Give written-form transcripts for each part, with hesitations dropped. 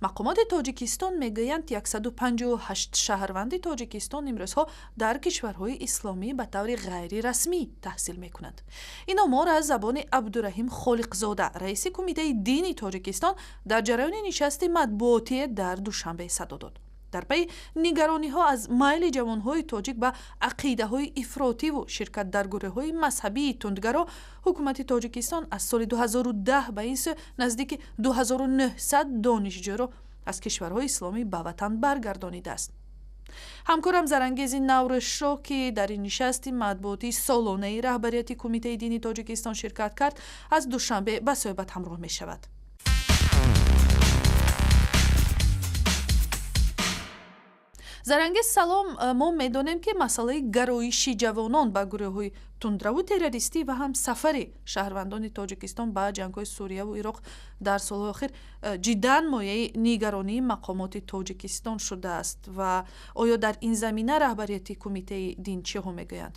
Мақомоти Тоҷикистон мегӯянд, 158 шаҳрванди Тоҷикистон имрӯзҳо дар кишварҳои исломӣ ба таври ғайрирасмӣ таҳсил мекунанд. Ин омор аз забони Абдураҳим Холиқзода, раиси Кумитаи дини Тоҷикистон, дар ҷараёни нишасти матбуотие дар Душанбе садо дод. Дар пайи нигарониҳо аз майли ҷавонҳои тоҷик ба ақидаҳои ифротиву ширкат дар гурӯҳҳои мазҳабии тундгаро, ҳукумати Тоҷикистон аз соли 2010 ба ин сӯ наздики 2900 донишҷӯро аз кишварҳои исломӣ ба ватан баргардонидааст. Ҳамкорам Зарангези Наврӯзшоҳ, ки дар ин нишасти матбуотии солонаи раҳбарияти Кумитаи дини Тоҷикистон ширкат кард, аз Душанбе ба суҳбат ҳамроҳ мешавад. Зарангез, салом. Мо медонем, ки масъалаи гароиши ҷавонон ба гурӯҳҳои тундраву террористӣ ва ҳам сафари шаҳрвандони Тоҷикистон ба ҷангҳои Сурияву Ироқ дар солҳои охир ҷиддан мояи нигаронии мақомоти Тоҷикистон шудааст. Ва оё дар ин замина раҳбарияти Кумитаи дин чиҳо мегӯянд?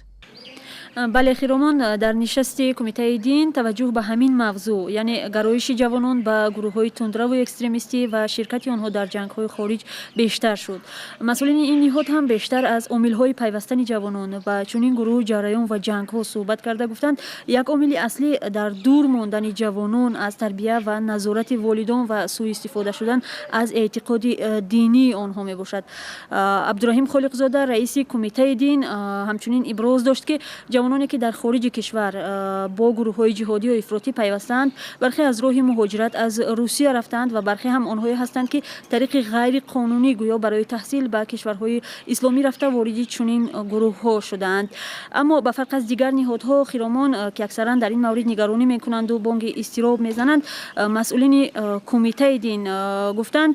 Бале, Хиромон, дар нишасти Кумитаи дин таваҷҷӯҳ ба ҳамин мавзӯъ, яъне гароиши ҷавонон ба гурӯҳҳои тундраву экстремистӣ ва ширкати онҳо дар ҷангҳои хориҷ бештар шуд. Масъулини ин ниҳод ҳам бештар аз омилҳои пайвастани ҷавонон ба чунин гурӯҳу ҷараён ва ҷангҳо суҳбат карда, гуфтанд, як омили аслӣ дар дур мондани ҷавонон аз тарбия ва назорати волидон ва сӯистифода шудан аз эътиқоди динии онҳо мебошад. Абдураҳим Холиқзода, раиси Кумитаи дин, ҳамчунин иброз дошт, ки ҷавононе, ки дар хориҷи кишвар бо гурӯҳҳои ҷиҳодию ифротӣ пайвастаанд, бархе аз роҳи муҳоҷират аз Русия рафтаанд ва бархе ҳам онҳое ҳастанд, ки тариқи ғайриқонунӣ гӯё барои таҳсил ба кишварҳои исломӣ рафта, вориди чунин гурӯҳҳо шудаанд. Аммо ба фарқ аз дигар ниҳодҳо, Хиромон, ки аксаран дар ин маврид нигаронӣ мекунанду бонги изтироб мезананд, масъулини Кумитаи дин гуфтанд,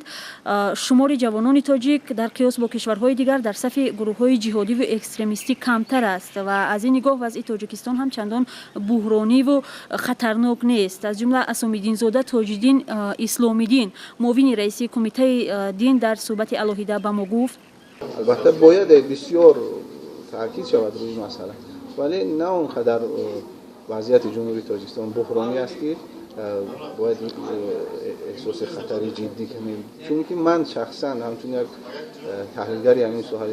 шумори ҷавонони тоҷик дар қиёс бо кишварҳои дигар дар сафи гурӯҳҳои ҷиҳодиву экстремистӣ камтар аст ва аз ин нигоҳ вазъи Тоҷикистон ҳам чандон буҳрониву хатарнок нест. Аз ҷумла Асомиддинзода Тоҷиддин Исломиддин, муовини раиси Кумитаи дин, дар суҳбати алоҳида ба мо гуфт: Албатта, бояд бисёр таъкид шавад рӯи масъала, вале на он қадар вазъияти Ҷумҳурии Тоҷикистон буҳронӣ аст, ки бояд эҳсоси хатари ҷиддӣ кунем, чунки ман шахсан ҳамчун як таҳлилгари ҳамин соҳа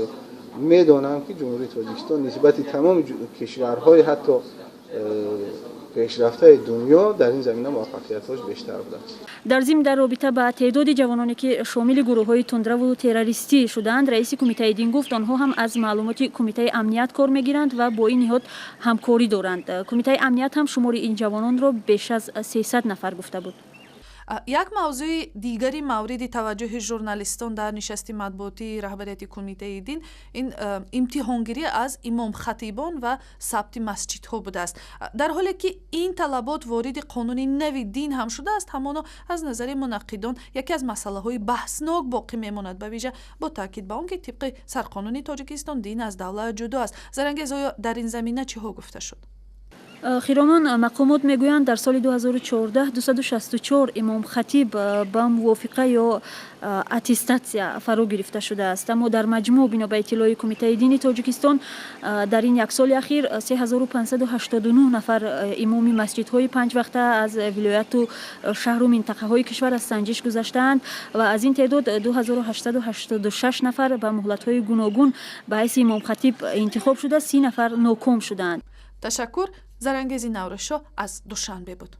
медонам, ки Ҷумҳурии Тоҷикистон нисбати тамоми кишварҳои ҳатто пешрафтаи дунё дар ин замина муваффақиятҳош бештар будааст. Дар зимн, дар робита ба теъдоди ҷавононе, ки шомили гурӯҳҳои тундраву террористӣ шудаанд, раиси Кумитаи дин гуфт, онҳо ҳам аз маълумоти Кумитаи амният кор мегиранд ва бо ин ниҳод ҳамкорӣ доранд. Кумитаи амният ҳам шумори ин ҷавононро беш аз 300 нафар гуфта буд. Як мавзӯи дигари мавриди таваҷҷӯҳи журналистон дар нишасти матбуотии раҳбарияти Кумитаи дин ин имтиҳонгирӣ аз имомхатибон ва сабти масҷидҳо будааст. Дар ҳоле ки ин талабот вориди қонуни нави дин ҳам шудааст, ҳамоно аз назари мунаққидон яке аз масъалаҳои баҳснок боқӣ мемонад, ба вижа бо таъкид ба он ки тибқи сарқонуни Тоҷикистон дин аз давлат ҷудо аст. Зарангез, оё дар ин замина чиҳо гуфта шуд? Хиромон, мақомот мегӯянд, дар соли 2014 264 имомхатиб ба мувофиқа ё аттестатсия фаро гирифта шудааст. Аммо дар маҷмӯъ, бино ба иттилои Кумитаи дини Тоҷикистон, дар ин як соли ахир 3589 нафар имоми масҷидҳои панҷвақта аз вилояту шаҳру минтақаҳои кишвар аз санҷиш гузаштаанд ва аз ин теъдод 2886 нафар ба муҳлатҳои гуногун ба ҳайси имомхатиб интихоб шуда, 30 нафар ноком шудаанд. Ташаккур. Зарангези Наврӯзшоҳ аз Душанбе буд.